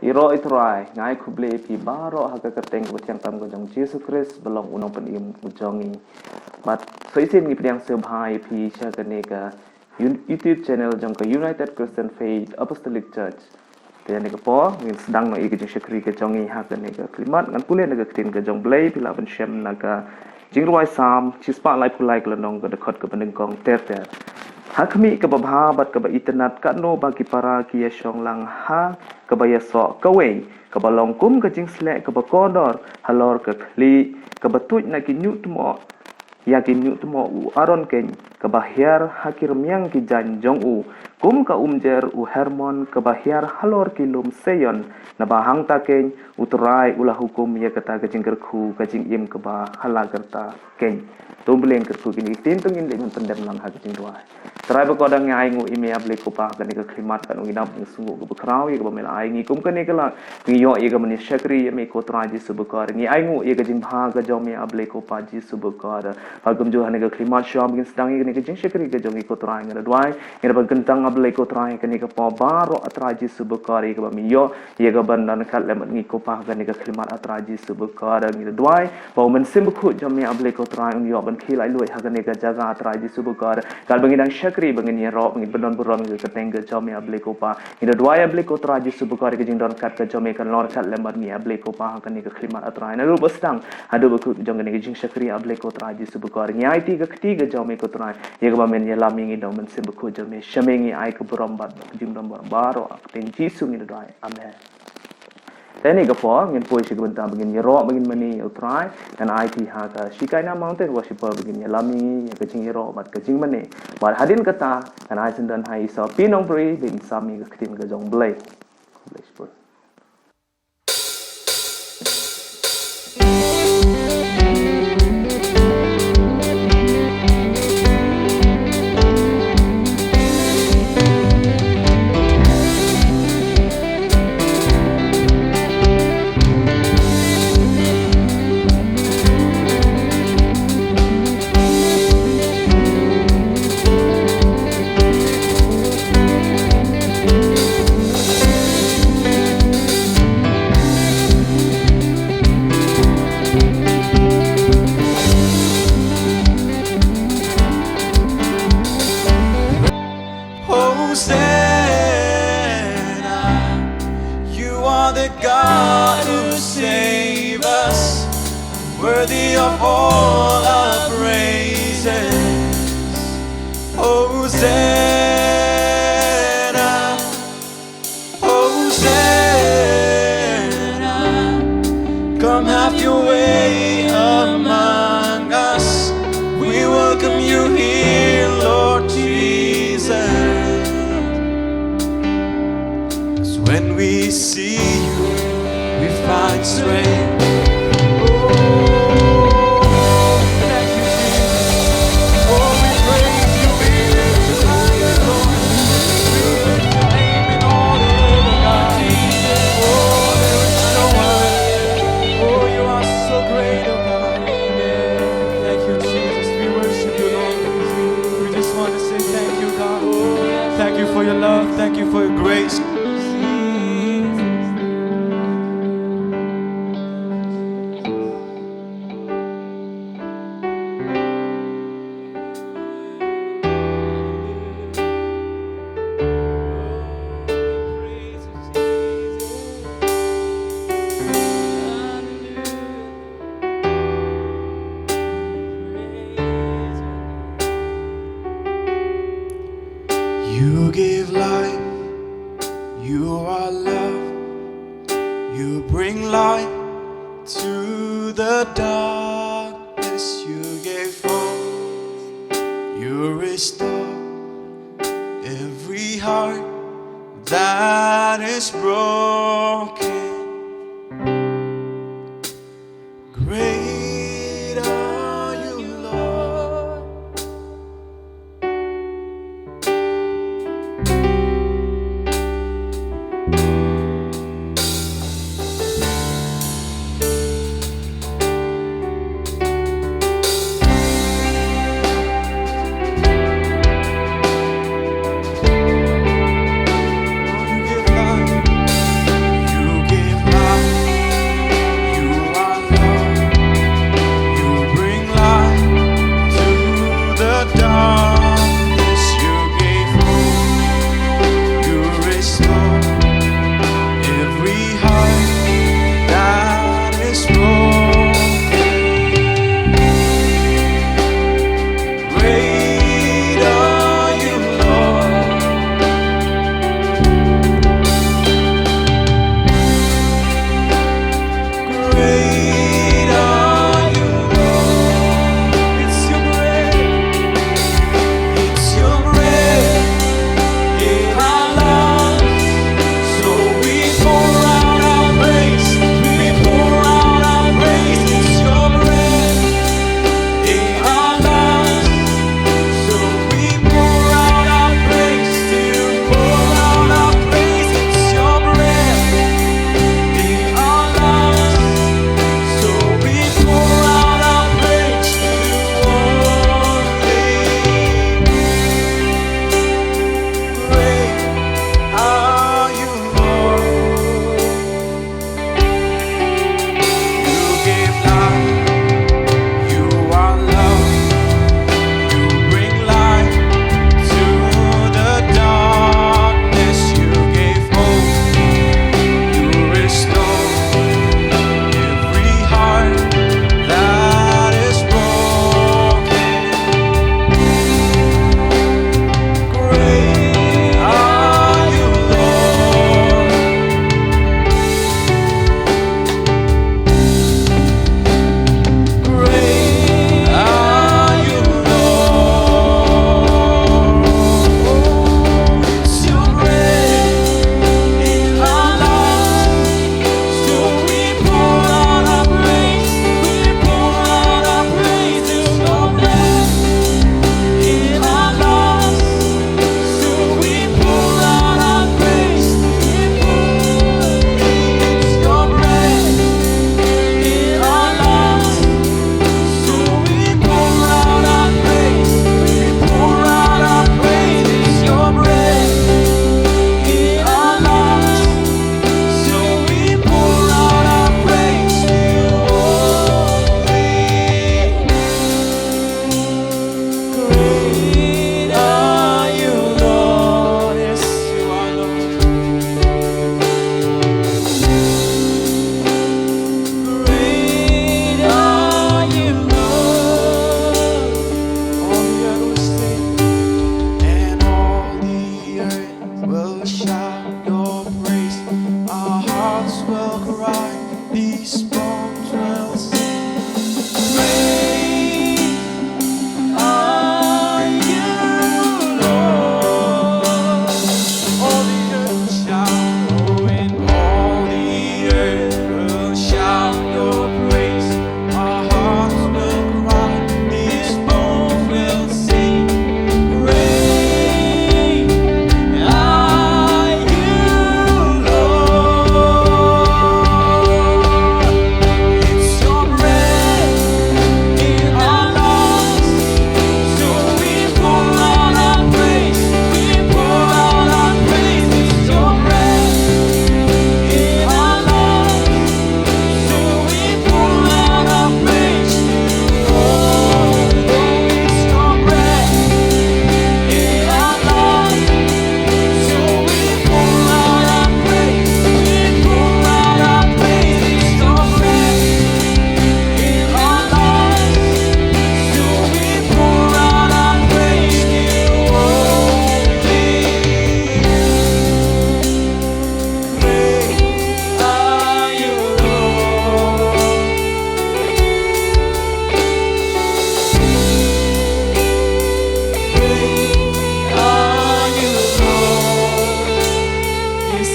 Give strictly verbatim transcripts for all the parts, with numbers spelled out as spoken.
Ïaroh ïa u Trai, nga ai khublei ïa phi baroh ha ka kyrteng kaba thiang tam ka jong u Jisu Khrist, ba long u nongpynim u jong ngi. Bad sa shisien ngi pdiang sngewbha ïa phi sha kane ka YouTube channel jong ka United Christian Faith Apostolic Church. Te ïa kane ka por ngin sdang noh ïa ka jingshakri ka jong ngi ha kane ka khlieh mat, ngan pule na ka ktien ka jong u Blei, phi lah ban shem na ka Jingrwai Salm shispah laiphew lai, ka lynnong ka dkhot kaba nyngkong ter ter. Ha khmih kaba bha bad kaba itynnad, katno ba ki para ki ïashong lang ha kaba ïasoh kawei, kaba long kum ka jingsleh kaba kordor halor ka khlieh, kaba tuid na ki hynñiewtmoh, ïa ki hynñiewtmoh u Aaron keiñ, kaba hiar ha ki rmiang ki jaiñ jong u, kum ka umjer u Hermon kaba hiar halor ki lum Seion. Naba hangta keiñ u Trai u la hukum ïa kata ka jingkyrkhu, ka jingim kaba ha la ka rta keiñ. To U Blei un kyrkhu ïa kine ki ktien, to ngin leit ban pyndem lang ha ka jingduwai. Trai bakordor, ngi ainguh ïa me, A Blei ko Pa, ha kane ka khlieh mat, katno ngi dap ïa ka sngi kaba khraw ïa kaba me la ai ïa ngi kum kane ka lad. Ngi ïoh ïa ka ban ïashakri ïa me ko Trai Jisu bakordor. Ngi ainguh ïa ka jingbha ka jong me, A Blei ko Pa Jisu bakordor. Bad kumjuh ha kane ka khlieh mat shuwa ba ngin sdang ïa kane ka jingshakri ka jong ngi ko Trai, ngi da duwai, ngi da pynkyntang, A Blei ko Trai, ha kane ka por baroh, A Trai Jisu bakordor, ïa kaba me ïoh ïa ka ban don ryngkat lem bad ngi ko Pa ha kane ka khlieh mat, A Trai Jisu bakordor. Ngi da duwai ba U Mynsiem Bakhuid jong me, A Blei ko Trai, un ïoh ban khie laitluid ha kane ka jaka, A Trai Jisu bakordor. Katba ngi dang shakri, ba ngin ïaroh, ba ngin pyndon burom ïa ka kyrteng ka jong me, A Blei ko Pa. Ngi da duwai, A Blei ko Trai Jisu bakordor, ïa ka jingdon ryngkat ka jong me kan long ryngkat lem bad ngi, A Blei ko Pa, ha kane ka khlieh mat, A Trai. Naduh ba sdang haduh ba kut jong kane ka jingshakri, A Blei ko Trai Jisu bakordor, ngi aiti ïa ka kti ka jong me ko Trai, ïa kaba men ïalam ïa ngi da U Mynsiem Bakhuid jong me. Sha me ngi ai ka burom bad ka jingdon burom baroh, ha ka kyrteng Jisu ngi da duwai. Amen. Te ha kane ka por ngin poi sha ka bynta ba ngin ïaroh, ba ngin mane ïa U Trai. Ngan aiti ha ka Shekinah Mountain Worshipper ba ngin ïalam ïa ngi ïa ka jingïaroh bad ka jingmane. Bad hadien kata ngan ai sngewdon ha i Sophie Nongpri ba in sam ïa ka ktien ka jong U Blei. God bless you. Hosanna, you are the God who save us, worthy of all our praises. Hosanna, Hosanna, come have your way among us. We welcome you here, Lord Jesus. 'Cause when we see you, we find strength. Oh, thank you, Jesus. Oh, we praise you, we lift you high, Lord. We lift your name in all the earth, oh God. Oh, there is no one. Oh, you are so great, oh God. Thank you, Jesus. We worship you, Lord. We just want to say thank you, God. Thank you for your love. Thank you for your grace. You give life, you are love, you bring light to the darkness, you gave hope, you restore every heart that is broken. Great are you, Lord. You give life, you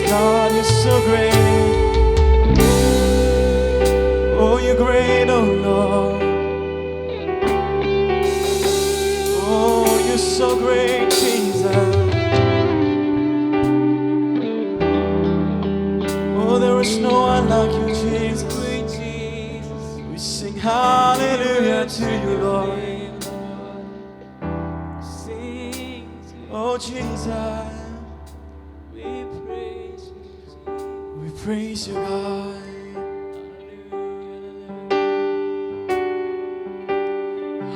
God, you're so great. Oh, you're great, oh Lord. Oh, you're so great, Jesus. Oh, there is no one like you, Jesus. We sing hallelujah to you, Lord. Oh, Jesus. We praise you. We praise you, God.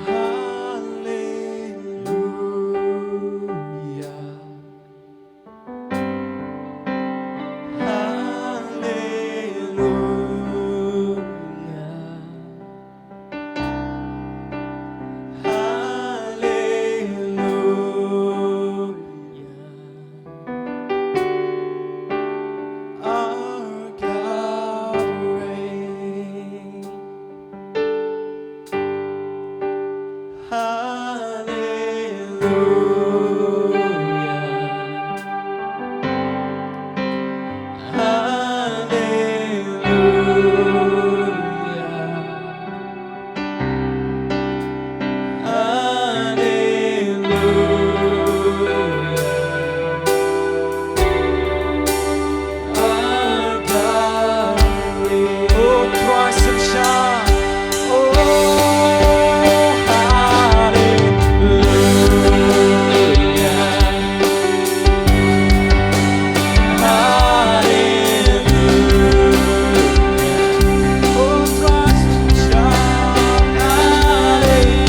Hallelujah. Hallelujah. Hallelujah. Our God reigns. Hallelujah. Hallelujah. Hallelujah. Our God reigns. Oh, thrice and shout. Oh, hallelujah. Hallelujah. Oh, thrice and shout. Hallelujah.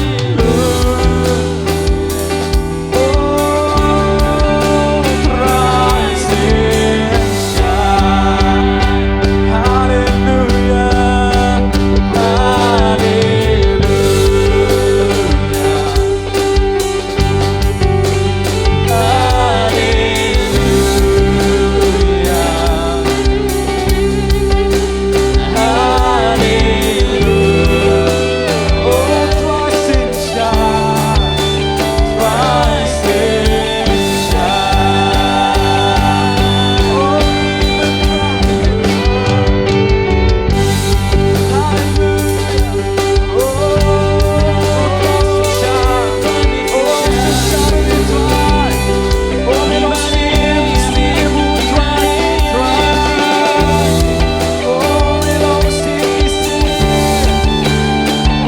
Oh, thrice and shout. Hallelujah. Hallelujah. Hallelujah. Hallelujah. Oh, thrice and shout, thrice and shout.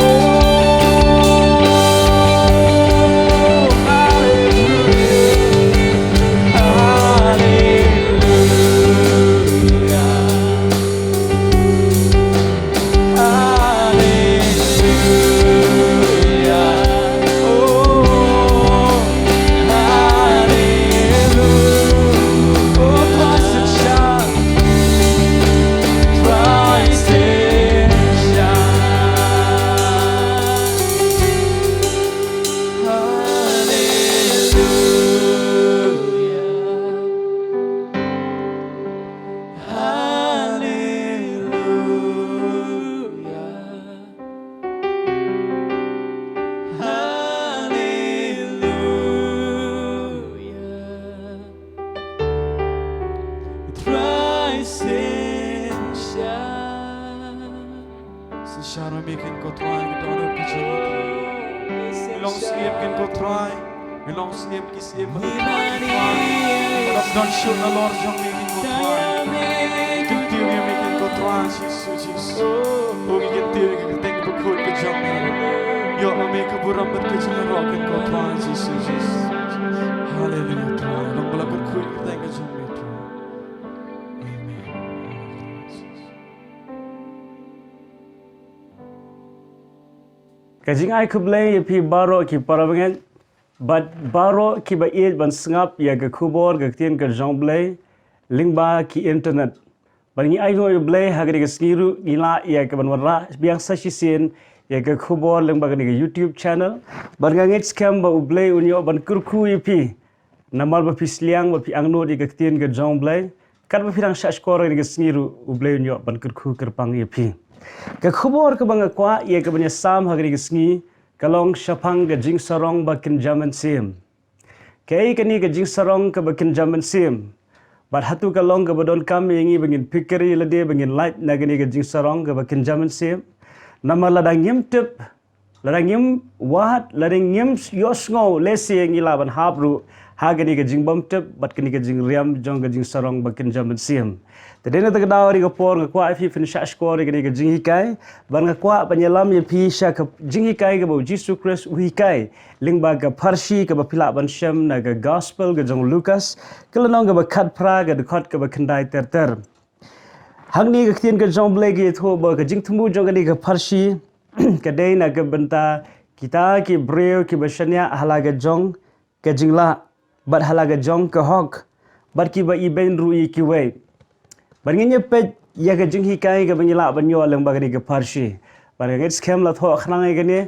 Oh, hallelujah. Hallelujah. Hallelujah. Thrice and shout. Synshar ma me kein ko Trai, ngi dohnud ka jingim. Ngi long syiem kein ko Trai. Ngi long syiem ki syiem. Ngi don shut halor jong me kein ko Trai. Kyntiew ïa me kein ko Trai Jisu, Jisu. O ngi kyntiew ïa ka kyrteng bakhuid ka jong me. Ïoh ma me ka burom bad ka jingïaroh kein ko Trai Jisu, Jisu. Haleluia Trai. Long ba la kyrkhu ïa ka kyrteng ka jong me Trai. Amen. Ka jingai khublei ïa phi baroh ki para bangeit bad baroh kiba ïeit ban sngap ïa ka khubor ka ktien ka jong U Blei lyngba ki internet. Bad ngi ainguh ïa U Blei ha kane ka sngi ruh ngi lah ïa ka ban wanrah biang sa shisien ïa ka khubor lyngba kane ka YouTube channel. Bad nga ngeit skhem ba U Blei un ïoh ban kyrkhu ïa phi. Namar ba phi sliang, ba phi angnud ïa ka ktien ka jong U Blei, katba phi dang shah shkor ha kane ka sngi ruh, U Blei un ïoh ban kyrkhu kyrpang ïa phi. Ka khubor kaba nga kwah ïa ka ban ïasam ha kane ka sngi, ka long shaphang ka jingsarong ba kynja mynsiem. Kaei kane ka jingsarong kaba kynja mynsiem? Bad hato ka long kaba donkam ïa ngi ba ngin phikir ïa lade ba ngin lait na kane ka jingsarong kaba kynja mynsiem? Namar lada ngim tip, lada ngim wad, lada ngim ïohsngew, lehse ngi lah ban hap ruh ha kane ka jingbymtip bad kane ka jingriam jong ka jingsarong ba kynja mynsiem. Te dei na kata ka daw, ha kane ka por nga kwah ïa phi phin shah shkor ïa kane ka jinghikai, bad nga kwah ban ïalam ïa phi sha ka jinghikai kaba u Jisu Khrist u hikai lyngba ka pharshi kaba phi lah ban shem na ka Gospel ka jong u Lukas, ka lynnong kaba khatphra, ka dkhot kaba khyndai ter ter. Hangne ka ktien ka jong u Blei ka ïathuh ba ka jingthmu jong kane ka pharshi ka dei na ka bynta kita ki briew kiba shaniah ha la ka jong ka jinglah bad ha la ka jong ka hok, bad kiba ibeiñ ruh ïa kiwei. Bad ngin ïa peit ïa ka jinghikai kaba ngi lah ban ïoh lyngba kane ka pharshi. Bad ka ngeit skhem la thoh khnang ïa kane,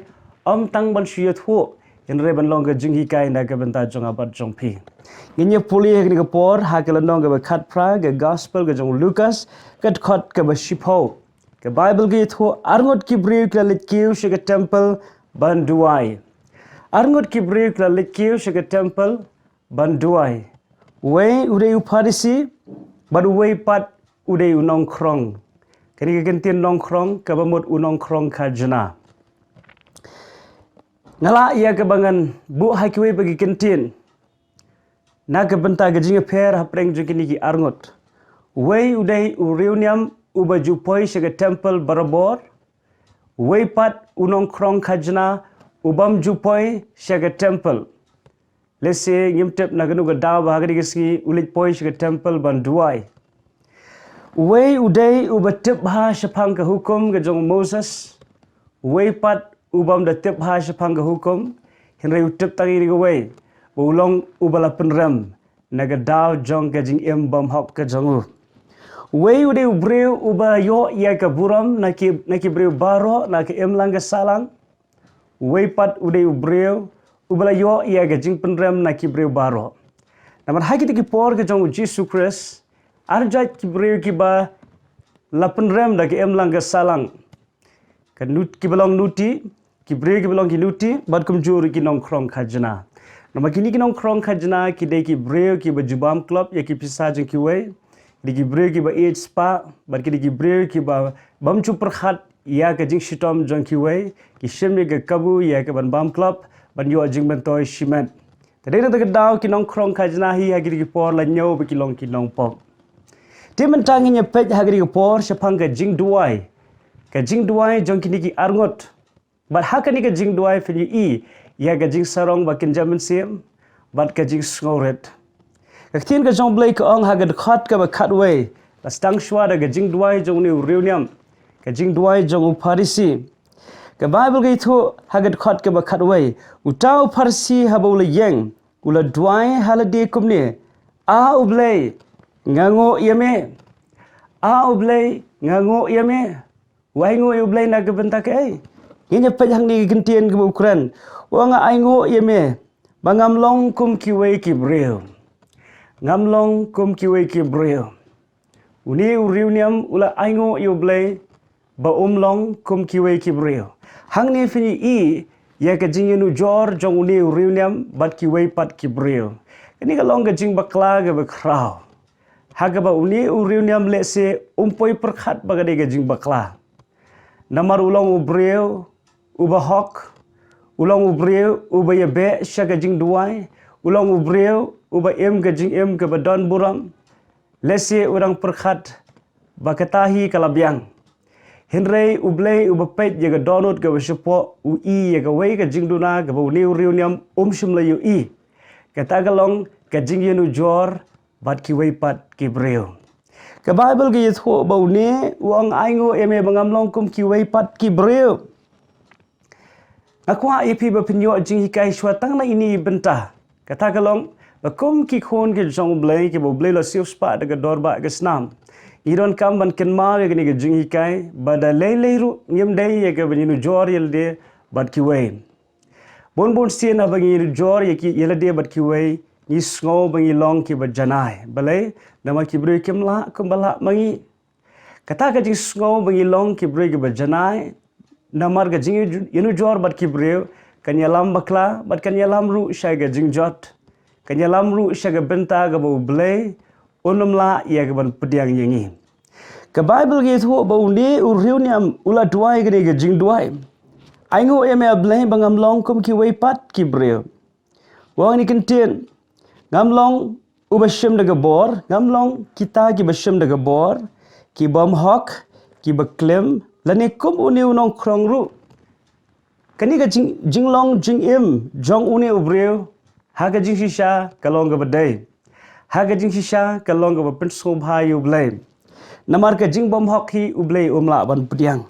ym tang ban shu ïathuh, hynrei ban long ka jinghikai na ka bynta jong nga bad jong phi. Ngin ïa pule ha kane ka por ha ka lynnong kaba khatphra ka Gospel ka jong u Lukas, ka dkhot kaba shiphew. Ka Baibl ka ïathuh, arngut ki briew ki la leit kiew sha ka temple ban duwai. Arngut ki briew ki la leit kiew sha ka temple ban duwai. Uwei u dei u Pharisi, bad uwei pat u dei u nongkhrong. Kane ka kyntien nongkhrong kaba mut u nongkhrong khajna. Nga lah ïa kaba ngan buh ha kiwei pat ki kyntien na ka bynta ka jingïapher hapdeng jong kine ki arngut. Uwei u dei u riewniam uba ju poi sha ka temple barabor. Uwei pat u nongkhrong khajna u bym ju poi sha ka temple. Lehse ngim tip na kano ka daw ba ha kane ka sngi u leit poi sha ka temple ban duwai. Uwei u dei uba tip bha shaphang ka hukum ka jong u Moses. Uwei pat u bym da tip bha shaphang ka hukum, hynrei u tip tang ïa kawei, ba u long uba la pynrem na ka daw jong ka jingim bymhok ka jong u. Uwei u dei u briew uba ïoh ïa ka burom na ki, na ki briew baroh na ka imlang ka sahlang. Uwei pat u dei u briew uba la ïoh ïa ka jingpynrem na ki briew baroh. Namar ha kita ki por ka jong u Jisu Khrist, ar jait ki briew kiba la pynrem da ka imlang ka sahlang. Ka nut, kiba long nuti, ki briew kiba long ki nuti, bad kumjuh ruh ki nongkhrong khajna. Namar kine ki nongkhrong khajna ki dei ki briew kiba ju bam klop ïa ki pisa jong kiwei, ki dei ki briew kiba ïeit spah, bad ki dei ki briew kiba bym ju pyrkhat ïa ka jingshitom jong kiwei, ki shim ïa ka kabu ïa ka ban bam klop, ban ïoh jingmyntoi shimet. Te dei na kata ka daw ki nongkhrong khajna hi ha kine ki por la ñiew ba ki long ki nongpop. Te mynta ngin ïa peit ha kine ki por shaphang ka jingduwai, ka jingduwai jong kine ki arngut. Bad ha kane ka jingduwai phin ïohi ïa ka jingsarong ba kynja mynsiem bad ka jingsngewrit. Ka ktien ka jong u Blei ka ong ha ka dkhot kaba khatwei, la sdang shuwa da ka jingduwai jong une u riewniam, ka jingduwai jong u Pharisi. Ka Baibl ka ïathuh ha ka dkhot kaba khatwei, uta u Pharisi haba u la ïeng, u la duwai ha lade kumne: A U Blei, nga nguh ïa me. A U Blei, nga nguh ïa me. U ainguh ïa U Blei na ka bynta kaei? Ngin ïa peit hangne ka kyntien kaba u kren. U ong, nga ainguh ïa me ba ngam long kum kiwei ki briew. Ngam long kum kiwei ki briew. Une u riewniam u la ainguh ïa U Blei ba um long kum kiwei ki briew. Hangne phin ïohi ïa ka jingïanujor jong une u riewniam bad kiwei pat ki briew. Kane ka long ka jingbakla kaba khraw, ha kaba une u riewniam lehse um poi pyrkhat ba ka dei ka jingbakla. Namar u long u briew uba hok, u long u briew uba ïabeh sha ka jingduwai, u long u briew uba im ka jingim kaba don burom. Lehse u dang pyrkhat ba kata hi ka la biang. Hynrei U Blei uba peit ïa ka dohnud kaba shapoh u i ïa kawei ka jingduna kaba une u riewniam um shym la ïohi. Kata ka long ka jingïanujor bad kiwei pat ki briew. Ka Baibl ka ïathuh ba une u ong, ainguh ïa me ba ngam long kum kiwei pat ki briew. Nga kwah ïa phi ba phin ïoh jinghikai shuwa tang na ine i bynta. Kata ka long ba kum ki khun ki jong U Blei kiba U Blei u la siew spah da ka dor bah ka snam, ngi donkam ban kynmaw ïa kane ka jinghikai ba da lei lei ruh ngim dei ïa ka ban ïanujor ïa lade bad kiwei. Bun bun sien haba ngi ïanujor ïa ki, ïa lade bad kiwei, ngi sngew ba ngi long kiba janai. Balei? Namar ki briew kim lah kumba lah ma ngi. Kata ka jingsngew ba ngi long ki briew kiba janai namar ka jingïanujor bad ki briew kan ïalam bakla bad kan ïalam ruh sha ka jingjot. Kan ïalam ruh sha ka bynta kaba U Blei un ym lah ïa ka ban pdiang ïa ngi. Ka Baibl ka ïathuh ba une u riewniam u la duwai kane ka jingduwai: Ainguh ïa me A Blei ba ngam long kum kiwei pat ki briew. Wan ïa kane ka ktien, ngam long uba shim da ka bor, ngam long kita kiba shim da ka bor, ki bym hok, kiba klim, lane kum une u nongkhrong ruh. Kane ka jing, jinglong jingim jong une u briew, ha ka jingshisha ka long kaba dei, ha ka jingshisha ka long kaba pynsngewbha ïa U Blei. Namar ka jingbymhok hi U Blei um lah ban pdiang.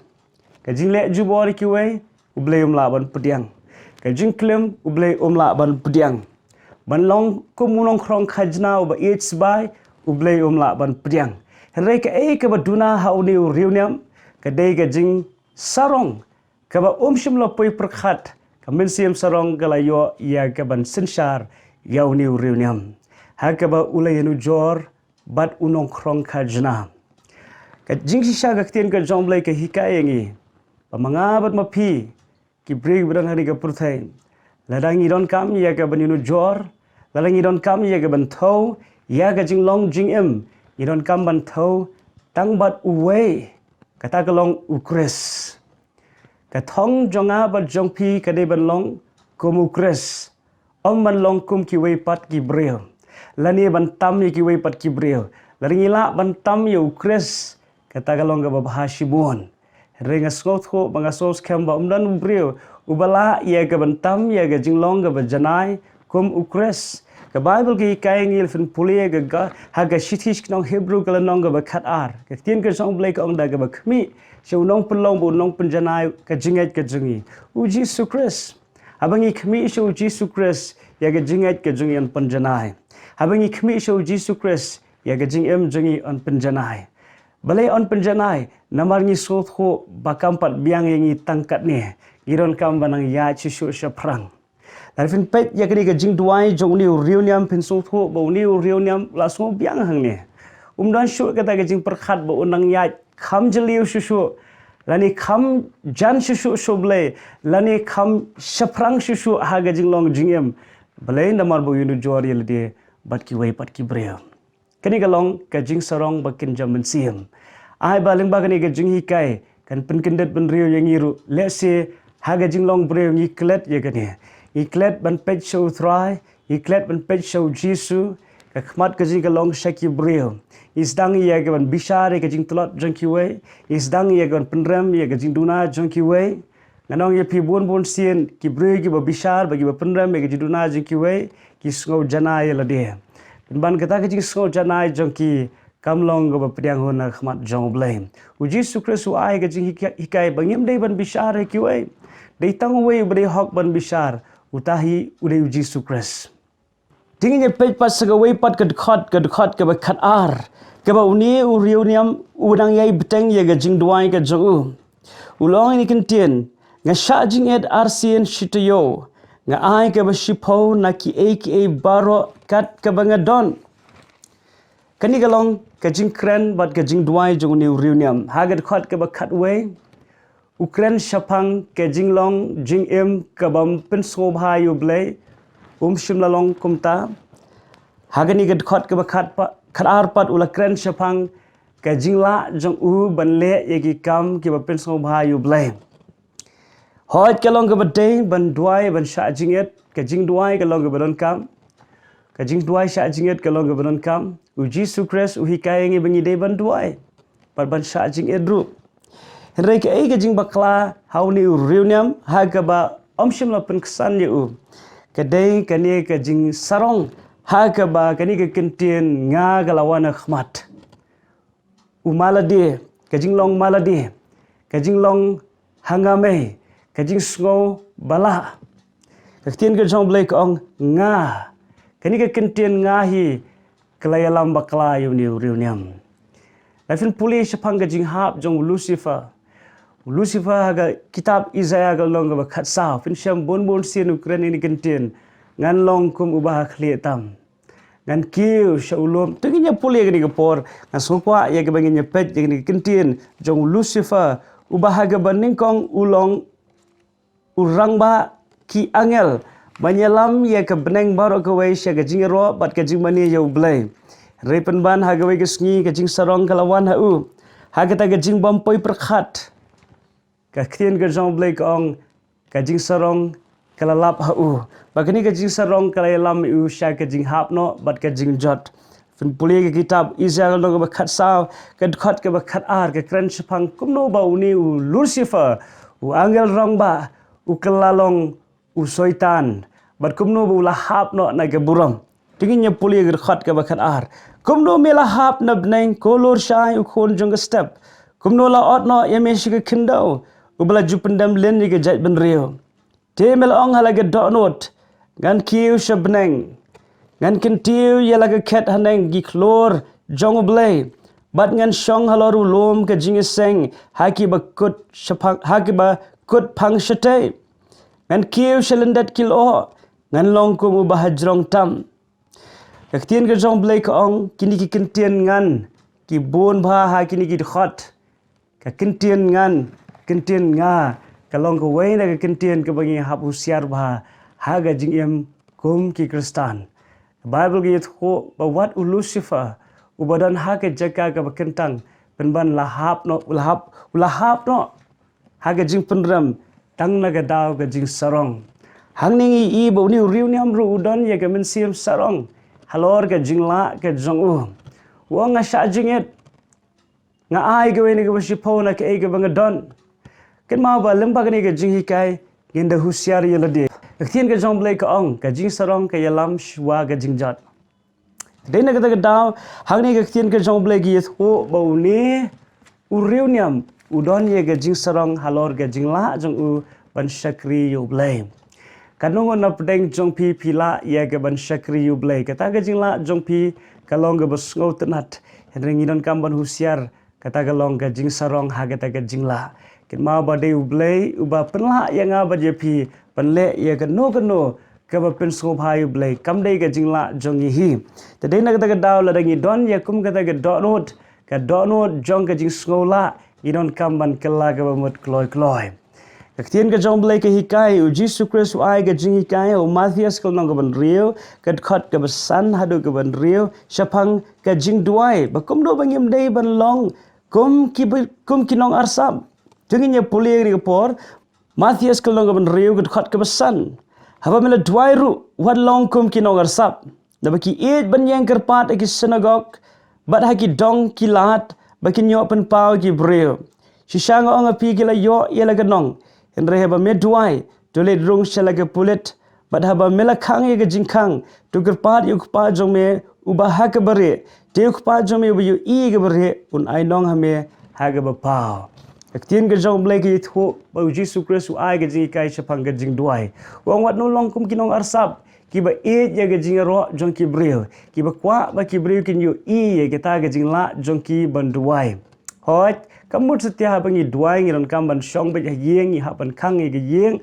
Ka jingleh jubor ïa kiwei, U Blei um lah ban pdiang. Ka jingklim, U Blei um lah ban pdiang. Ban long kum u nongkhrong khajna uba ïeit sbai, U Blei um lah ban pdiang. Hynrei kaei kaba duna ha une u riewniam, ka dei ka jingsarong kaba um shym la poi pyrkhat, ka mynsiem sarong ka la ïoh ïa ka ban synshar ïa une u riewniam, ha kaba u la ïanujor bad u nongkhrong khajna. Ka jingshisha ka ktien ka jong U Blei ka hikai ïa ngi ba ma nga bad ma phi, ki briew kiba don ha kane ka pyrthei, lada ngi donkam ïa ka ban ïanujor, lada ngi donkam ïa ka ban thew ïa ka jinglong jingim, ngi donkam ban thew tang bad uwei, kata ka long U Khrist. Ka thong jong nga bad jong phi ka dei ban long kum U Khrist, ym ban long kum kiwei pat ki briew, lane ban tam ïa kiwei pat ki briew. Lada ngi lah ban tam ïa U Khrist, kata ka long kaba bha shibun. Hynrei nga sngewthuh bad nga sngewskhem ba ym don u briew uba lah ïa ka ban tam ïa ka jinglong kaba janai kum U Khrist. Ka Baibl ka hikai ïa ngi, la phin pule ïa ka, ha ka shithi sha ki nong Hebru ka lynnong kaba khatar, ka ktien ka jong U Blei ka ong da kaba khmih sha u nongpynlong bad u nongpynjanai ka jingngeit ka jong ngi, U Jisu Khrist. Haba ngi khmih sha U Jisu Khrist, ïa ka jingngeit ka jong ngi yn pynjanai. Haba ngi khmih sha U Jisu Khrist, ïa ka jingim jong ngi yn pynjanai. Balei yn pynjanai? Namar ngi sngewthuh ba kam pat biang ïa ngi tang katne, ngi donkam ban nang ïaid shuh shuh shaphrang. Lada phin peit ïa kane ka jingduwai jong une u riewniam, phin sngewthuh ba une u riewniam u la sngew biang hangne. Um don shuh kata ka jingpyrkhat ba un nang ïaid kham jylliew shuh shuh, lane kham jan shuh shuh sha U Blei, lane kham shaphrang shuh shuh ha ka jinglong jingim. Balei? Namar ba u ïanujor ïa lade bad kiwei pat ki briew. Kane ka long ka jingsarong ba kynja mynsiem. Ai ba lyngba kane ka jinghikai kan pynkyndit bynriew ïa ngi ruh. Lehse ha ka jinglong briew ngi klet ïa kane, ngi klet ban peit sha U Trai, ngi klet ban peit sha U Jisu. Ka khmat ka jong ngi ka long sha ki briew. Ngi sdang ïa ka ban bishar ïa ka jingtlot jong kiwei, ngi sdang ïa ka ban pynrem ïa ka jingduna jong kiwei. Ngan ong ïa phi, bun bun sien ki briew kiba bishar bad kiba pynrem ïa ka jingduna jong kiwei, ki sngew janai ïa lade. Pynban kata ka jingsngew janai jong ki kam long kaba pdiang hun ha khmat jong U Blei. U Jisu Khrist u ai ka jinghikai ba ngim dei ban bishar ïa kiwei. Dei tang uwei uba dei hok ban bishar, uta hi u dei U Jisu Khrist. Te ngin ïa peit pat sa kawei pat ka dkhot, ka dkhot kaba khatar, kaba une u riewniam u nang ïai bteng ïa ka jingduwai ka jong u. U la ong ïa kane ka ktien: Nga shah jingit arsien shi taïew, nga ai kaba shiphew na kiei kiei baroh kat kaba nga don. Kane ka long ka jingkren bad ka jingduwai jong une u riewniam. Ha ka dkhot kaba khatwei, u kren shaphang ka jinglong jingim kabym pynsngewbha ïa U Blei, um shym la long kumta. Ha kane ka dkhot kaba khat pa, khatar pat u la kren shaphang ka jinglah jong u ban leh ïa ki kam kiba pynsngewbha ïa U Blei. Hooid, ka long kaba dei ban duwai, ban shah jingit, ka jingduwai ka long kaba donkam. Ka jingduwai shah jingit ka long kaba donkam. U Jisu Khrist u hikai ïa ngi ba ngi dei ban duwai bad ban shah jingit ruh. Hynrei kaei ka jingbakla ha une u riewniam ha kaba ym shym la pynksan ïa u? Ka dei kane ka jingsarong ha kaba kane ka kyntien nga ka la wan ha khmat. U ma lade, ka jinglong ma lade, ka jinglong ha nga mei, ka jingsngew ba lah. Ka ktien ka jong U Blei ka ong nga. Kane ka kyntien nga hi ka la ïalam bakla ïa une u riewniam. Lada phin pule shaphang ka jinghap jong u Lucifer. U Lucifer ha ka kitab Isaiah ka lynnong kaba khatsaw, phin shem bun bun sien u kren ïa kane ka kyntien: Ngan long kum uba ha khlieh tam, ngan kiew sha u lum. To ngin ïa pule ïa kane ka por, ngan sngewkwah ïa kaba ngin ïa peit ïa kane ka kyntien jong u Lucifer, uba ha kaba nyngkong u long u rangbah ki angel ban ïalam ïa ka bneng baroh kawei sha ka jingïaroh bad ka jingmane ïa U Blei. Hynrei pynban ha kawei ka sngi ka jingsarong ka la wan ha u. Ha kata ka jingbym poi pyrkhat, ka ktien ka jong U Blei ka ong, ka jingsarong ka la lap ha u. Bad kane ka jingsarong ka la ïalam ïa u sha ka jinghap noh bad ka jingjot. Phin pule ka kitab Isaïah ka lynnong kaba khatsaw, ka dkhot kaba khatar, ka kren shaphang kumno ba une u Lucifer, u angel rangbah, u kylla long u Soitan, bad kumno ba u la hap noh na ka burom. Te ngin ïa pule ka dkhot kaba khatar. Kumno me la hap na bneng, ko lur shai, u khun jong ka step? Kumno la ot noh ïa me sha ka khyndew, uba la ju pyndem lin ïa ka jaitbynriew? Te me la ong ha la ka dohnud, ngan kiew sha bneng, ngan kyntiew ïa la ka khet haneng ki khlur jong U Blei, bad ngan shong halor u lum ka jingïaseng ha kiba kut shaphang, ha kiba kut phang shatei. Ngan kiew sha lyndet ki lyoh, ngan long kum uba hajrong tam. Ka ktien ka jong U Blei ka ong, kine ki kyntien ngan ki bun bha ha kine ki dkhot. Ka kyntien ngan, kyntien nga, ka long kawei na ka kyntien kaba ngi hap husiar bha ha ka jingim kum ki Khristan. Baibl ka ïathuh ba wat u Lucifer, uba don ha ka jaka kaba kyntang, pynban la hap noh, u la hap, u la hap noh ha ka jingpynrem tang na ka daw ka jingsarong. Hangne ngi i ba une u riewniam ruh u don ïa ka mynsiem sarong halor ka jinglah ka jong u. U ong, nga shah jingit, nga ai kawei na kaba shiphew na kaei kaba nga don. Kynmaw ba lyngba kane ka jinghikai ngin da husiar ïa lade. Ka ktien ka jong U Blei ka ong, ka jingsarong ka ïalam shuwa ka jingjot. Dei na kata ka daw, hangne ka ktien ka jong U Blei ka ïathuh ba une u riewniam u don ïa ka jingsarong halor ka jinglah jong u ban shakri ïa U Blei. Katno ngut na pdeng jong phi phi lah ïa ka ban shakri ïa U Blei? Kata ka jinglah jong phi ka long kaba sngewtynnat. Hynrei ngi donkam ban husiar, kata ka long ka jingsarong ha kata ka jinglah. Kynmaw ba dei U Blei uba pynlah ïa nga bad ïa phi ban leh ïa kano kano kaba pynsngewbha ïa U Blei, kam dei ka jinglah jong ngi hi. Te dei na kata ka daw, lada ngi don ïa kum kata ka dohnud, ka dohnud jong ka jingsngewlah, ngi donkam ban kylla kaba mut kloi kloi. Ka ktien ka jong U Blei ka hikai, u Jisu Khrist u ai ka jinghikai ha u Mathaios ka lynnong kaba hynriew, ka dkhot kaba san haduh kaba hynriew, shaphang ka jingduwai, ba kumno ba ngim dei ban long kum ki ba, kum ki nongarsap. Te ngin ïa pule ïa kane ka por, Mathaios ka lynnong kaba hynriew, ka dkhot kaba san. Haba me la duwai ruh, wat long kum ki nongarsap. Naba ki ïeit ban ïeng kyrpad ha ki synagog bad ha ki dong ki lad, ba kin ïoh pynpaw ïa ki briew. Shisha nga ong ha phi, ki la ïoh ïa la ka nong. Hynrei haba me duwai, to leit rung sha la ka pulit, bad haba me la khang ïa ka jingkhang, to kyrpad ïa u Kpa jong me uba ha kaba rieh, te u Kpa jong me uba ïohi ïa kaba rieh un ai nong ha me ha kaba paw. Ka ktien ka jong U Blei ka ïathuh ba u Jisu Khrist u ai ka jinghikai shaphang ka jingduwai. U ong, wat nu long kum ki nongarsap, kiba ïeit ïa ka jingïaroh jong ki briew, kiba kwah ba ki briew kin ïohi ïa kata ka jinglah jong ki ban duwai. Hooid, kam mut satia haba ngi duwai ngi donkam ban shong beit ha ïing, ngi hap ban khang ïa ka ïing.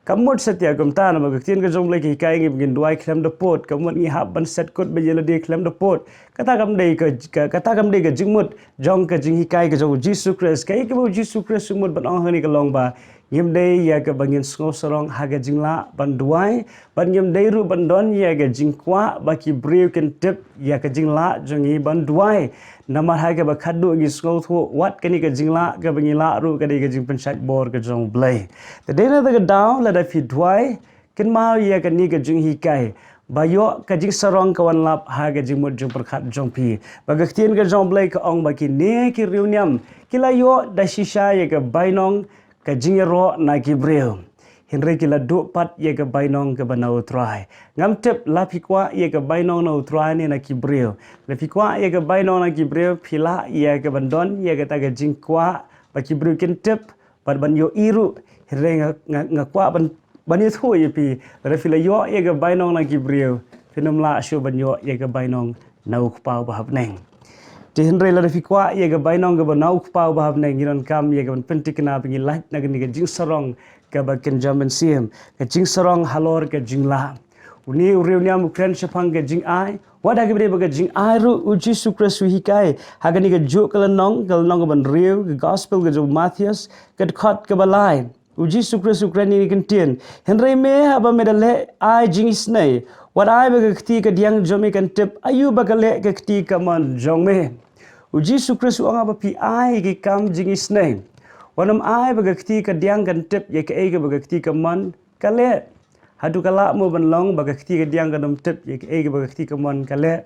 Kam mut satia kumta, namar ka ktien ka jong U Blei ka hikai ngi ba ngin duwai khlem da pud, kam mut ngi hap ban set kut beit ïa lade khlem da pud. Kata kam dei ka, ka, kata kam dei ka jingmut jong ka jinghikai ka jong u Jisu Khrist. Kaei kaba u Jisu Khrist u mut ban ong hangne ka long ba ngim dei ïa kaba ngin sngewsarong ha ka jinglah ban duwai, bad ngim dei ruh ban don ïa ka jingkwah ba ki briew kin tip ïa ka jinglah jong ngi ban duwai. Namar ha kaba khatduh ngi sngewthuh, wat kane ka jinglah kaba ngi lah ruh ka dei ka jingpynshait bor ka jong U Blei. Te dei na kata ka daw, lada phi duwai, kynmaw ïa kane ka jinghikai, ba ïoh ka jingsarong ka wan lap ha ka jingmut jingpyrkhat jong phi. Ba ka ktien ka jong U Blei ka ong ba kine ki riewniam ki la ïoh da shisha ïa ka bainong ka jingïaroh na ki briew, hynrei ki la duh pat ïa ka bainong kaba na U Trai. Ngam tip la phi kwah ïa ka bainong na U Trai ne na ki briew. La phi kwah ïa ka bainong na ki briew, phi lah ïa ka ban don ïa kata ka jingkwah ba ki briew kin tip bad ban ïohi ruh. Hynrei nga, nga, nga kwah ban, ban ïathuh ïa phi, lada phi la ïoh ïa ka bainong na ki briew, phin ym lah shuh ban ïoh ïa ka bainong na U Kpa uba ha bneng. Te hynrei lada phi kwah ïa ka bainong kaba na U Kpa uba ha bneng, ngi donkam ïa ka ban pynthikna ba ngi lait na kane ka jingsarong kaba kynja mynsiem, ka jingsarong halor ka jinglah. Une u riewniam u kren shaphang ka jingai, wat ha kaba dei ba ka jingai ruh u Jisu Khrist u hikai ha kane kajuh ka lynnong, ka lynnong kaba hynriew ka gospel ka jong u Mathaios, ka dkhot kaba lai. U Jisu Khrist u kren ïa kane ka ktien. Hynrei me, haba me da leh ai jingisynei, Wat ai ba ka kti kadiang jong me kan tip aïu ba ka leh ka kti kamon jong me. U Jisu Khrist u ong ba phi ai ki kam jingisynei. Wat nym ai ba ka kti kadiang kan tip ïa kaei kaba ka kti kamon ka leh. Haduh ka lah mo ban long ba ka kti kadiang kan nym tip ïa kaei kaba ka kti kamon ka leh?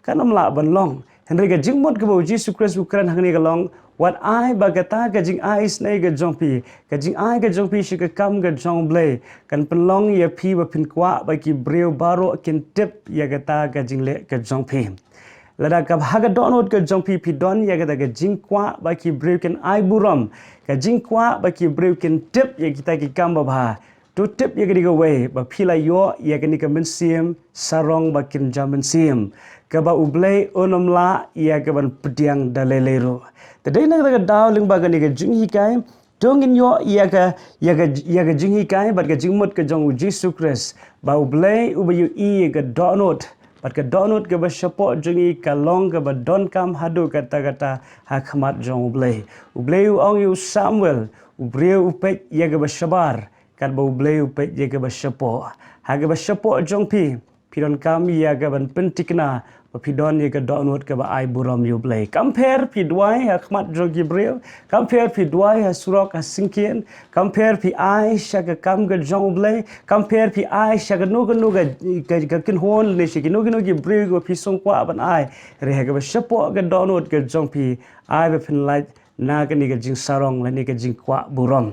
Kan nym lah ban long. Hynrei ka jingmut kaba u Jisu Khrist u kren hangne ka long, wat ai ba kata ka jingai isynei ka jong phi, ka jingai ka jong phi sha ka kam ka jong U Blei, kan pynlong ïa phi ba phin kwah ba ki briew baroh kin tip ïa kata ka jingleh ka jong phi. Lada ka ha ka dohnud ka jong phi phi don ïa kata ka jingkwah ba ki briew kin ai burom, ka jingkwah ba ki briew kin tip ïa kita ki kam babha, to tip ïa kane kawei, ba phi la ïoh ïa kane ka mynsiem sarong ba kynja mynsiem, kaba U Blei un nym lah ïa ka ban pdiang da lei lei ruh. Te dei na kata ka daw lyngba kane ka jinghikai, to ngin ïoh ïa ka, ïa ka, ïa ka jinghikai bad ka jingmut ka jong u Jisu Khrist, ba U Blei uba ïohi ïa ka dohnud, bad ka dohnud kaba shapoh jong ngi ka long kaba donkam haduh katta katta ha khmat jong U Blei. U Blei u ong ïa u Samuel, u briew u peit ïa kaba shabar, katba U Blei u peit ïa kaba shapoh. Ha kaba shapoh jong phi, phi donkam ïa ka ban pynthikna ba phi don ïa ka dohnud kaba ai burom ïa U Blei. Kam pher phi duwai ha khmat jong ki briew, kam pher phi duwai ha surok ha syngkien, kam pher phi ai sha ka kam ka jong U Blei, kam pher phi ai sha kano kano ka, ka, ka kynhun ne sha kino kino ki briew kiba phi sngew kwah ban ai. Hynrei ha kaba shapoh ka dohnud ka jong phi, ai ba phin lait na kane ka jingsarong lane ka jingkwah burom.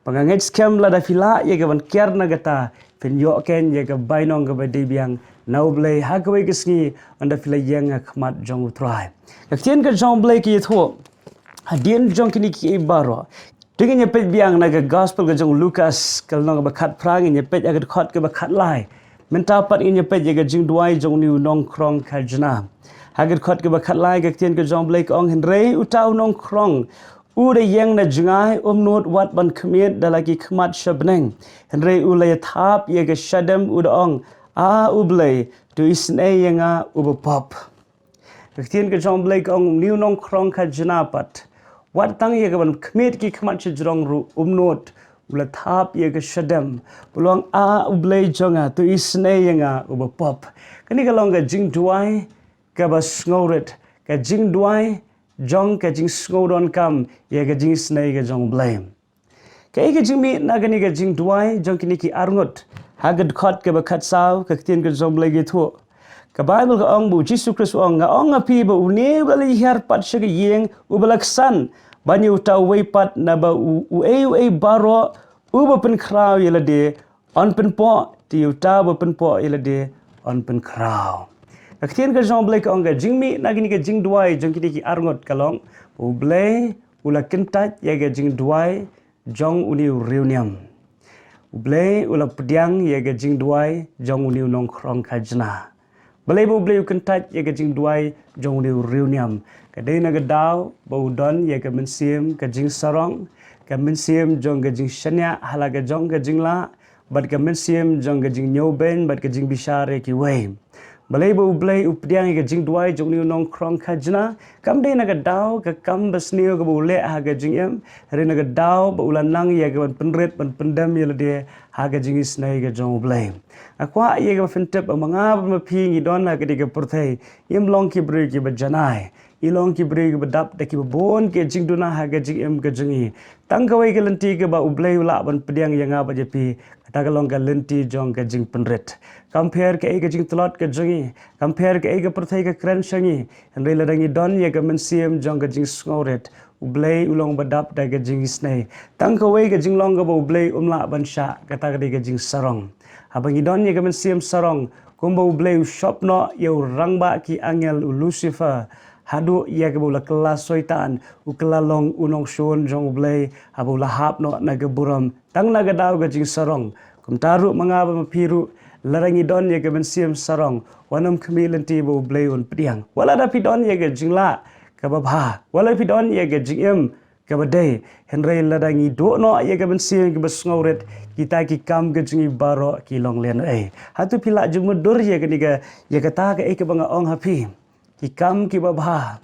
Ba nga ngeit skhem lada phi lah ïa ka ban kiar na kata, phin ïoh keiñ ïa ka bainong kaba dei biang na U Blei ha kawei ka sngi ynda phi la ïeng ha khmat jong U Trai. Ka ktien ka jong U Blei ka ïathuh hadien jong kine kiei baroh. Te ngin ïa peit biang na ka gospel ka jong u Lukas, ka lynnong kaba khatphra, ngin ïa peit ha ka dkhot kaba khatlai. Mynta pat ngin ïa peit ïa ka jingduwai jong une u nongkhrong khajna. Ha ka dkhot kaba khatlai ka ktien ka jong U Blei ka ong, hynrei uta u nongkhrong u da ïeng na jngai, um nud wat ban khmied da la ki khmat sha bneng. Hynrei u la ïathap ïa ka shadem, u da ong, A U Blei, to isynei ïa nga uba pop. Ka ktien ka jong U Blei ka ong, une u nongkhrong khajna pat, wat tang ïa ka ban khmied ki khmat sha jrong ruh um nud, u la thap ïa ka shadem, u la ong, A U Blei jong nga, to isynei ïa nga uba pop. Kane ka long ka jingduwai kaba sngewrit, ka jingduwai jong ka jingsngewdonkam ïa ka jingisynei ka jong U Blei. Kaei ka jingmih na kane ka jingduwai jong kine ki arngut? Ha ka dkhot kaba khatsaw ka ktien ka jong U Blei ka ïathuh. Ka Baibl ka ong ba u Jisu Khrist u ong, nga ong ha phi ba une uba la hiar pat sha ka ïing uba la ksan ban ïa uta uwei pat, naba u, uei uei baroh uba pynkhraw ïa lade yn pynpoh, te ïa uta uba pynpoh ïa lade yn pynkhraw. Ka ktien ka jong U Blei ka ong ka jingmih na kine ka jingduwai jong kine ki arngut ka long ba U Blei u la kyntait ïa ka jingduwai jong une u riewniam. U Blei u la pdiang ïa ka jingduwai jong une u nongkhrong khajna. Balei ba U Blei u kyntait ïa ka jingduwai jong une u riewniam? Ka dei na ka daw ba u don ïa ka mynsiem ka jingsarong, ka mynsiem jong ka jingshaniah ha la ka jong ka jinglah, bad ka mynsiem jong ka jingñiewbeiñ bad ka jingbishar ïa kiwei. Balei ba U Blei u pdiang ïa ka jingduwai jong une u nongkhrong khajna? Kam dei na ka daw ka kam basniew kaba u leh ha ka jingim, hynrei na ka daw ba u la nang ïa ka ban pynrit ban pyndem ïa lade ha ka jingisynei ka jong U Blei. Nga kwah ïa kaba phin tip ba ma nga bad ma phi ngi don ha kane ka pyrthei, ngim long ki briew kiba janai. Ngi long ki briew kiba dap da kiba bun ki jingduna ha ka jingim ka jong ngi. Tang kawei ka lynti kaba U Blei u lah ban pdiang ïa nga bad ïa phi, kata ka long ka lynti jong ka jingpynrit. Kam pher kaei ka jingtlot ka jong ngi, kam pher kaei ka pyrthei ka kren sha ngi, hynrei lada ngi don ïa ka mynsiem jong ka jingsngewrit, U Blei u long ba dap da ka jingisynei. Tang kawei ka jinglong kaba U Blei um lah ban shah, kata ka dei ka jingsarong. Haba ngi don ïa ka mynsiem sarong, kumba U Blei u shop noh ïa u rangbah ki angel u Lucifer, haduh ïa kaba u la kylla Soitan, u kylla long u nongshun jong U Blei, haba u la hap noh na ka burom tang na ka daw ka jingsarong. Kumta ruh ma nga bad ma phi ruh, lada ngi don ïa ka mynsiem sarong, wat nym khmih lynti ba U Blei un pdiang. Wat lada phi don ïa ka jinglah kaba bha, wat lada phi don ïa ka jingim kaba dei, hynrei lada ngi duh noh ïa ka mynsiem kaba sngewrit, kita ki kam ka jong ngi baroh ki long lehnohei. Hato phi lah jingmutdur ïa kane ka, ïa kata kaei kaba nga ong ha phi? Ki kam kiba bha,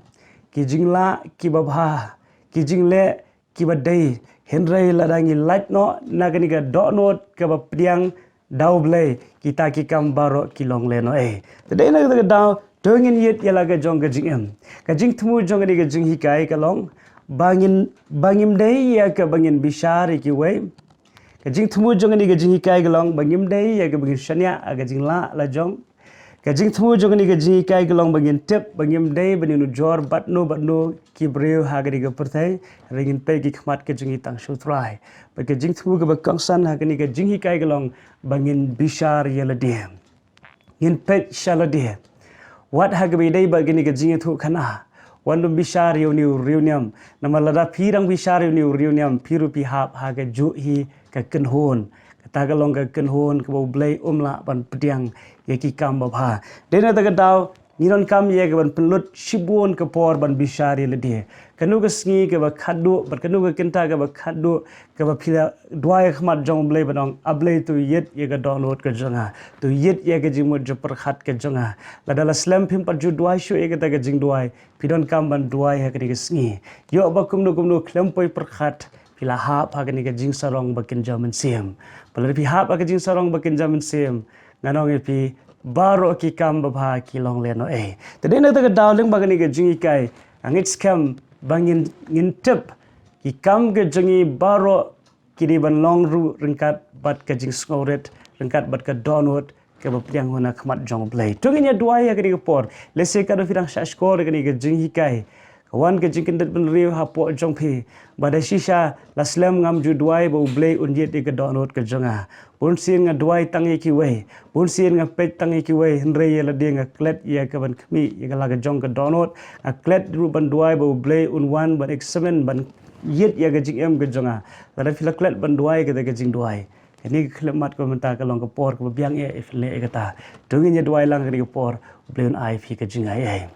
ki jinglah kiba bha, ki jingleh kiba dei, hynrei lada ngi lait noh na kane ka dohnud kaba pdiang da U Blei kita ki kam baroh ki long lehnohei. Te dei na kata ka daw to ngin ïit ïa la ka jong ka jingim. Ka jingthmu jong kane ka jinghikai ka long ba ngin, ba ngim dei ïa kaba ngin bishar ïa kiwei. Ka jingthmu jong kane ka jinghikai ka long ba ngim dei ïa kaba ngin shaniah ha ka jinglah la jong. Ka jingthmu jong kane ka jinghikai ka long ba ngin tip ba ngim dei ban ïanujor bad no bad no ki briew ha kane ka pyrthei. Hynrei ngin peit ki khmat ka jong ngi tang sha U Trai. Bad ka jingthmu kaba kongsan ha kane ka jinghikai ka long ba ngin bishar ïa lade. Ngin peit sha lade. Wat ha kaba ïadei bad kane ka jingïathuhkhana, wat nym bishar ïa une u riewniam. Namar lada phi dang bishar ïa une u riewniam, phi ruh phi hap ha kajuh hi ka kynhun. Kata ka long ka kynhun kaba U Blei um lah ban pdiang ïa ki kam babha. Dei na kata ka daw ngi donkam ïa ka ban pynlut shibun ka por ban bishar ïa lade. Kano ka sngi kaba khatduh bad kano ka kynta kaba khatduh kaba phi la duwai ha khmat jong U Blei ban ong, A Blei, to ïit ïa ka dohnud ka jong nga, to ïit ïa ka jingmut jingpyrkhat ka jong nga. Lada la slem phim pat ju duwai shuh ïa kata ka jingduwai, phi donkam ban duwai ha kane ka sngi. Ïoh ba kumno kumno khlem poi pyrkhat phi la hap ha kane ka jingsarong ba kynja mynsiem. Bad lada phi hap ha ka jingsarong ba kynja mynsiem, ngan ong ïa phi, baroh ki kam babha ki long lehnohei. Te dei na kata ka daw lyngba kane ka jinghikai, nga ngeit skhem ba ngin, ngin tip ki kam ka jong ngi baroh ki dei ban long ruh ryngkat bad ka jingsngewrit, ryngkat bad ka dohnud kaba pdiang hun ha khmat jong U Blei. To ngin ïa duwai ha kane ka por. Lehse katno phi dang shah shkor ha kane ka jinghikai. Ka wan ka jingkyndit bynriew hapoh jong phi. Bad da shisha la slem ngam ju duwai ba U Blei un ïit ïa ka dohnud ka jong nga. Bun sien nga duwai tang ïa kiwei. Bun sien nga peit tang ïa kiwei. Hynrei ïa lade nga klet ïa ka ban khmih ïa ka la ka jong ka dohnud. Nga klet ruh ban duwai ba U Blei un wan ban examine, ban ïit ïa ka jingim ka jong nga. Lada phi la klet ban duwai kata ka jingduwai, kane ka khyllipmat kaba mynta ka long ka por kaba biang eh ïa phi leh ïa kata. To ngin ïa duwai lang ha kane ka por, U Blei un ai phi ka jingaiei.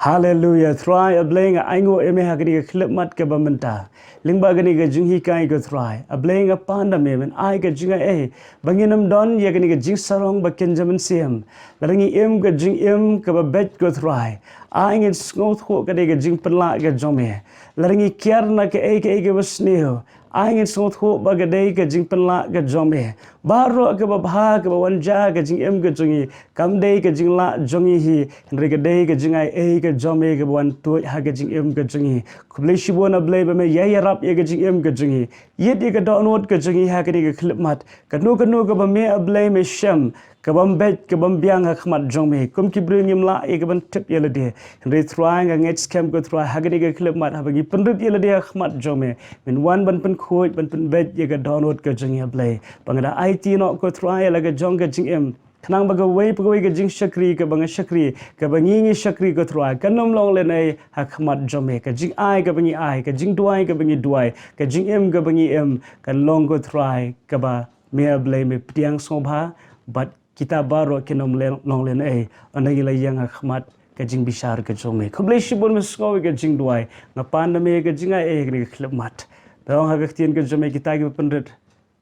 Haleluia. Trai A Blei, nga ainguh ïa me ha kane ka khyllipmat kaba mynta. Lyngba kane ka jinghikai ko Trai A Blei, nga pan da me ban ai ka jingaiei ba ngin ym don ïa kane ka jingsarong ba kynja mynsiem. Lada ngi im ka jingim kaba beit ko Trai, ai ngin sngewthuh ka dei ka jingpynlah ka jong me. Lada ngi kiar na kaei kaei kaba sniew, ai ngin sngewthuh ba ka dei ka jingpynlah ka jong me. Baroh kaba bha kaba wan jia ha ka jingim ka jong ngi kam dei ka jinglah jong ngi hi, hynrei ka dei ka jingaiei ka jong me kaba wan tuid ha ka jingim ka jong ngi. Khublei shibun A Blei ba me ïai ïarap ïa ka jingim ka jong ngi. Ïit ïa ka dohnud ka jong ngi ha kane ka khyllipmat. Kano kano kaba me A Blei me shem, ka bym beit, ka bym biang ha khmat jong me. Kum ki briew ngim lah ïa ka ban tip ïa lade. Hynrei Trai nga ngeit skhem ko Trai ha kane ka khyllipmat haba ngi pynrit ïa lade ha khmat jong me, men wan ban pynkhuid, ban pynbeit ïa ka dohnud ka jong ngi A Blei. Ba nga da aiti noh ko Trai ïa la ka jong ka jingim. Khnang ba kawei pa kawei ka jingshakri kaba nga shakri, kaba ngi ngi shakri ko Trai, kan ym long lehnohei ha khmat jong me. Ka jingai kaba ngi ai, ka jingduwai kaba ngi duwai, ka jingim kaba ngi im, kan long ko Trai kaba me A Blei me pdiang sngewbha, bad kita baroh kin ym le-, long lehnohei. Ynda ngi la ïeng ha khmat ka jingbishar ka jong me. Khublei shibun me sngew ïa ka jingduwai. Nga pan da me ka jingaiei ha kane ka khyllipmat. Ba ong ha ka ktien ka jong me kita kiba pynrit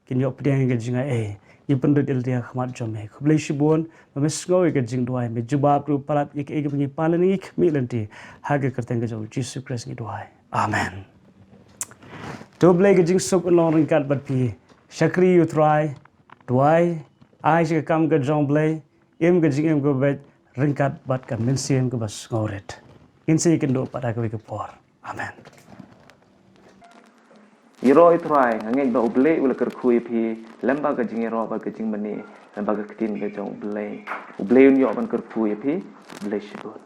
kin ïoh pdiang ïa ka jingaiei. Ngi pynrit ïa lade ha khmat jong me. Khublei shibun ba me sngew ïa ka jingduwai, me jubab ruh palat ïa kaei kaba ngi pan lane ngi khmih lynti. Ha ka kyrteng ka jong U Jisu Khrist ngi duwai. Amen. To Blei ka jingsuk un long ryngkat bad phi. Shakri ïa u Trai, duwai, ai sha ka kam ka jong U Blei, im ka jingim kaba beit ryngkat bad ka mynsiem kaba sngewrit. Ngin sa ïakynduh pat ha kawei ka por. Amen. Ïaroh ïa u Trai, nga ngeit ba U Blei u la kyrkhu ïa phi lem bad ka jingïaroh bad ka jingmane, lem bad ka ktien ka jong U Blei. U Blei un ïoh ban kyrkhu ïa phi. Blei shibun.